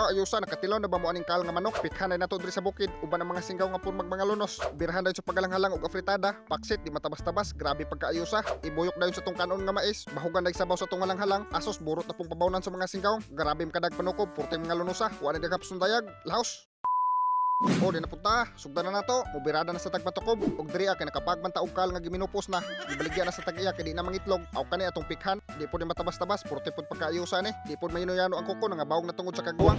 Ah, ayusa, nakatilaw na ba mo aning kaal nga manok? Pikhan na nato diri sa bukid uban ang mga singgaw nga purmag mga lunos. Birhan dayon sa pagalang-halang og afritada. Paksit, di matabas-tabas, grabe pagkaayusa. Ibuyok dayon sa tong kanon nga mais. Bahugan dayon sabaw sa tong halang-halang. Asos, burot na pong pabawnan sa mga singgaw. Grabe makadag panukob, purting mga lunosa. Wa na dagap sundayag. Laos. O, di na punta. Sugdan na nato. Mubirada na sa tagpatukob. Og diri kay nakapagman ta og kal nga giminupos na. Gibaligya na sa tag-iya kay di na mangitlog. Aw kani atong pikhan. Di po ni matabas-tabas, purte pod pagkaayusa ni. Di pod mayano ang kuko nga bawog na tungod sa kaguwang.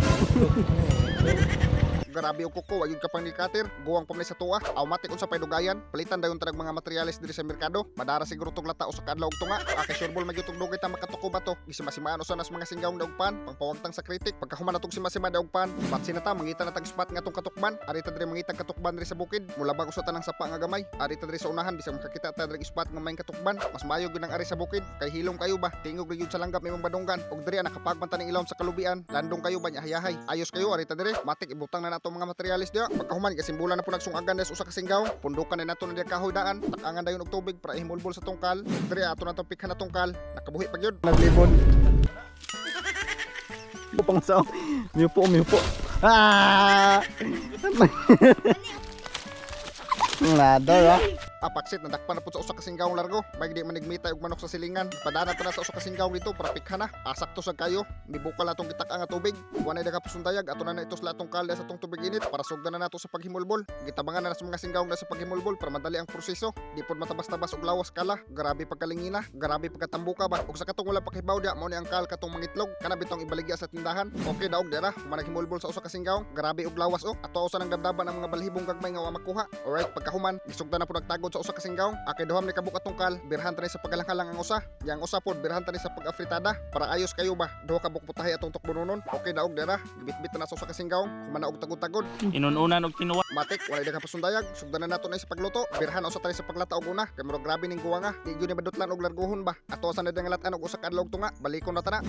Grabe og kuko, wag ka pang nikater. Guwang pa man sa tuwa. Automatic unsa pay dugayan. Palitan dayon tanag mga materyales diri sa merkado. Madara siguro tong lata usa ka adlaw og tunga. Kay sureball magyud tong dugay ta makatuko ba to. Gisimasimaan usa nas mga singgaw daugpan, pangpawagtang sa kritik. Pagkahuman natong simasima daugpan, batsi na ta mangita na tag spot nga tong katukban. Ari ta diri mangitag katukban diri sa bukid. Mulabag usa tanang sapa nga gamay. Ari ta diri sa unahan bisag makakita ta diri spot nga may katukban. Mas maayo gyud ang ari sa bukid kay hilom kayo ba. Tingog gyud sa langgap imong badunggan. Og diri nakapagman ta ning ilawom sa kalubian. Landong kayo ba nya hayahay. Ayos kayo ari ta diri. Matik ibutang na nato mga materyales diya. Pagkahuman kasimbulan na po nagsungagan des usa ka singgaw. Pundukan na nato na diya kahoy daan. Takangan dayon og tubig para ihimulbol sa tungkal. Diri ato na tong pikhan na tungkal. Nakabuhi pa gyud. Naglibon. Pang sao. Miupo, miupo. Ah! Nada, ah. Apaksit nadakpan na pud sa usa ka singgaw largo. May di manigmitay og manok sa silingan. Padana ta na sa usa ka singgaw dito para pikhan na. Asakto sa kayo. Mibukal atong gitak nga tubig. Wa na pasundayag ato na na itusla atong kalde sa atong tubig init para sugdan na nato sa paghimulbol. Gitabangan na na sa mga singgaw na sa paghimulbol para madali ang proseso. Di pod matabas-tabas og lawas kala. Grabe pagkalingina, grabe pagkatambuka ba. Og sa katong wala pakibaw dia mao ni ang kal katong mangitlog. Kana bitong ibaligya sa tindahan. Okay daog dira. Manag himulbol sa usa ka singgaw. Grabe og lawas oh. Ato usa nang dabdaban ang mga balhibong gagmay nga wa makuha. Alright, pagkahuman gisugdan na pud nagtagod sa usa ka singgaw. Akay duham ni kabuk atong kal. Birhan tani sa pagalang-halang ang usa. Yang usa pod birhan tani sa pag-afritada para ayos kayo ba. Duha ka buk putahe atong tukbononon. Okay daog dira. Gibitbit na sa usa ka singgaw. Humana og tagod-tagod. Inununan og tinuwa. Matik, walay daghang pasundayag. Sugdan na nato na sa pagluto. Birhan usa tani sa paglata og una. Kay murag grabe ning guwa nga. Di gyud ni madutlan og larguhon ba. Ato sa na latan og usa ka adlaw og tunga. Balikon na ta na.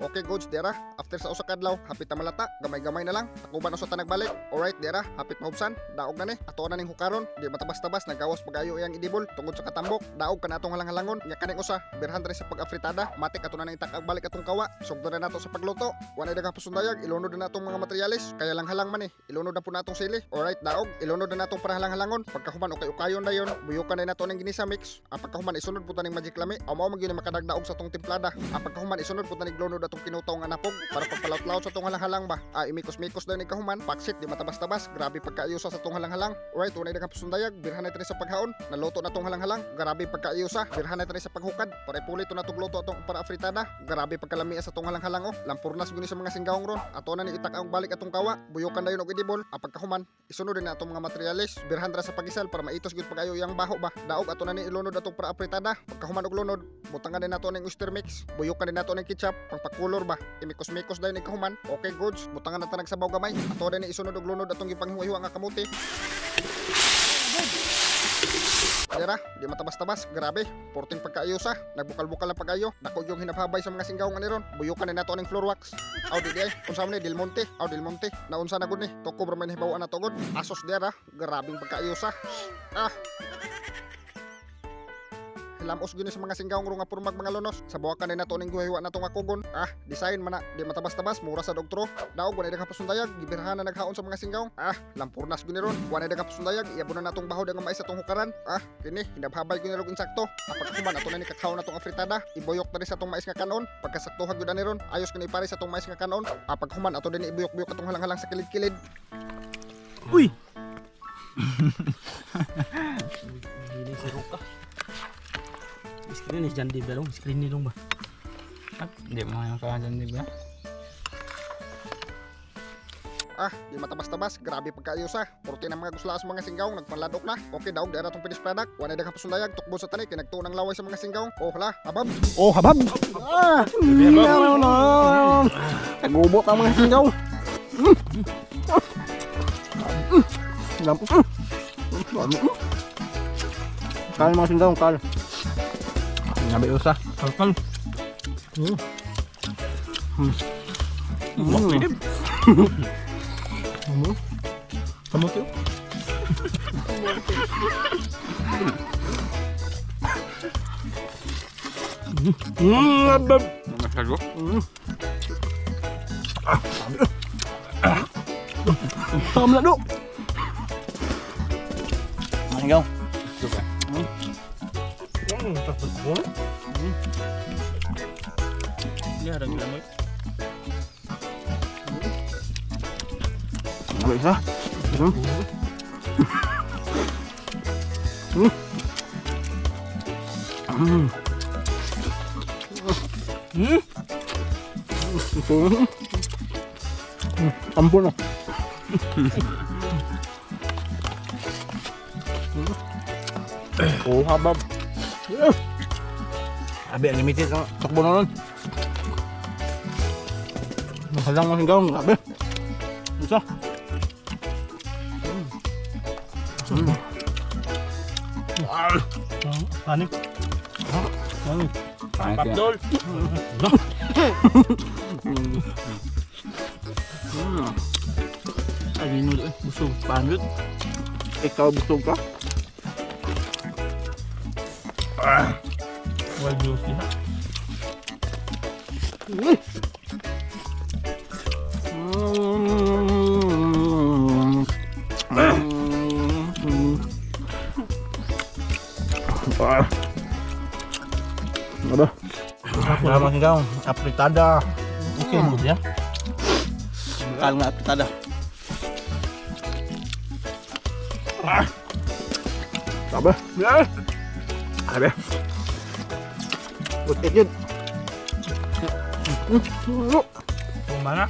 Okay, goods, dira. After sa usa ka adlaw, hapit na malata, gamay-gamay na lang. Takuban usa ta nagbalik. Alright, dira, hapit mahubsan. Daog na ni. Ato na ning hukaron. Di matabas-tabas, nagawas pagayo iyang idibol tungod sa katambok. Daog ka na atong halang-halangon. Nya kaning usa, birhan diri sa pag-afritada. Matik ato na ning itakag balik atong kawa. Sugdan na nato sa pagluto. Wa na daghang pasundayag, ilunod na natong mga materyales. Kaya lang halang man eh. Ilunod na po natong sili. Alright, daog. Ilunod na natong para halang-halangon. Pagkahuman okay ukayon dayon. Buyukan na nato ning ginisa mix. Ang pagkahuman isunod po ta ning magic lami. Aw mao magyud ni makadagdaog sa tong timplada. Ang pagkahuman isunod po ta ning lunod atong kinutaw nga napog para pagpalaut-laut sa tong halang-halang ba. Ah, imikos-mikos dayon ni kahuman. Paksit di matabas-tabas. Grabe pagkaayusa sa tong halang-halang. Alright, unay daghang pasundayag. Birhan na sa paghaon. Naluto na tong halang-halang. Grabe pagkaayusa. Birhan na sa paghukad. Para ipulit to natong luto atong para afritada. Grabe pagkalamia sa tong halang-halang oh. Lampurnas gyud ni sa mga singgawong ron. Ato na ni itak ang balik atong kawa. Buyukan dayon og idibol. Ang pagkahuman isunod din na atong mga materyales. Birhan ra sa pagisal para maitos gyud pag-ayo yang baho ba. Daog ato na ni ilunod atong para afritada. Pagkahuman og lunod, butangan din nato ning oyster mix. Buyukan din nato ning ketchup pangpakulor ba. Imikos-mikos dayon ni kahuman. Okay goods, butangan na ta nagsabaw gamay. Ato din ni isunod og lunod atong gipanghiwa-hiwa nga kamuti. Dira, di matabas-tabas, grabe. Porting pagkaayusa, nagbukal-bukal na pag-ayo. Dako yung hinabhabay sa mga singgaw nga niron. Buyukan din nato ning floor wax. Aw di di ay, unsa man ni Del Monte, aw Del Monte. Naunsa na gud ni, tukob ra man hibawaan na gud. Asos dira, grabing pagkaayusa. Ah. Hilamos gyud ni sa mga singgaw nga purmag mga lunos. Sa buwakan din nato ning guhiwa nato nga kugon. Ah, design man na, di matabas-tabas, mura sa dogtro. Daog wala daghang pasundayag, gibirhan na naghaon sa mga singgaw. Ah, lampurnas gyud ni ron. Wala daghang pasundayag, iyabo na natong baho nga mais atong hukaran. Ah, kini hinabhabay gyud ni rog insakto. Pagkahuman ato na ni kakao natong afritada, ibuyok na rin sa atong mais nga kanon. Pagkasaktuhan gyud ani ron, ayos kini ipare sa atong mais nga kanon. Pagkahuman ato din ibuyok-buyok atong halang-halang sa kilid-kilid. Uy. Hindi si Ruka. Screen ni John Dib dalong, screen ni dong ba? Hindi mo nga ka dyan, di ba? Ah, di matabas-tabas, grabe pagkaayusa. Purti ng mga gusla sa mga singgaw, nagpanladok na. Okay, daog, dara tong finished product. Wala daghang pasundayag, tukbo sa tani, kay nagtuon ang laway sa mga singgaw. Oh, hala, habab. Oh, habab. Ah! No, no. Nagubot ang mga singgaw. Mm. Mm. Kal mga singgaw, kal. Nabi usa. Kalkal. Kamuti. Habab. Kago? Tama na do. Mga Suka. Hindi, harang mo. Ano isa? Ampun na. Oh, habab. Abi, unlimited ang takbo na nun. Nakalang mo hinggaw, grabe. Isa. Panik. Panik. Pangit yan. Papdol. Ay, minuto eh. Busog. Panot. Ikaw busog ka? Wild juice diha. Ano? Drama hinggaw, apritada. Okay mo diya. Kal nga apritada. Ah. Sabi. Sabi. Butit yun. Tumana.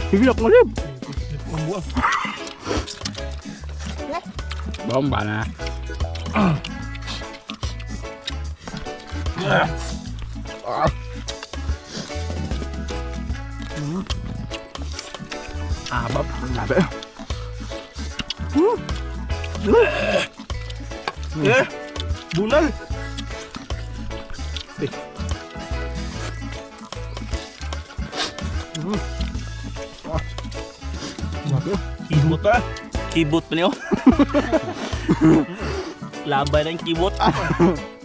Sige ako malib. Ang buwan. Bomba na. Abab. Sabi. Eh! Bunal! Kibot pa. Kibot pa niyo. Labay ng kibot.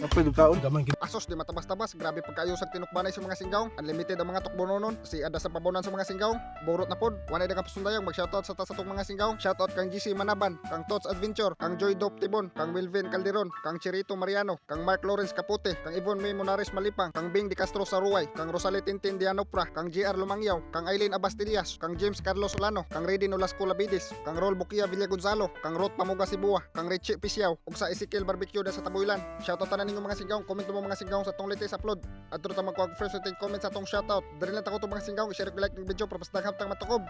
Apa itu kaon? Asos di matabas-tabas, grabe pagkayo sa tinukbanay sa mga singgawng. Unlimited ang mga tukbononon, si ada sa pabonan sa mga singgawng. Borot na pod, wanay na kapasundayang mag-shoutout sa tasatong mga singgawng. Shoutout kang GC Manaban, kang Tots Adventure, kang Joy Dop Tibon, kang Wilvin Calderon, kang Chirito Mariano, kang Mark Lawrence Capote, kang Yvonne May Monares Malipang, kang Bing Di Castro Saruay, kang Rosalie Tintin Dianopra, kang JR Lumangyaw, kang Eileen Abastillas, kang James Carlos Solano, kang Redy Nolasco Labides, kang Rol Bukia Villa Gonzalo, kang Rot Pamuga Sibua, kang Richie Pisiaw, ug sa Ezekiel Barbecue da sa Tabuylan. Shoutout tanan ninyo mga singgawng, comment mo mga singgawng sa tong latest upload. Adto ta magkuha first rating comment sa tong shoutout. Diri lang ta ko to mga singgawng, i-share ug like ng video para mas daghang tang matukob.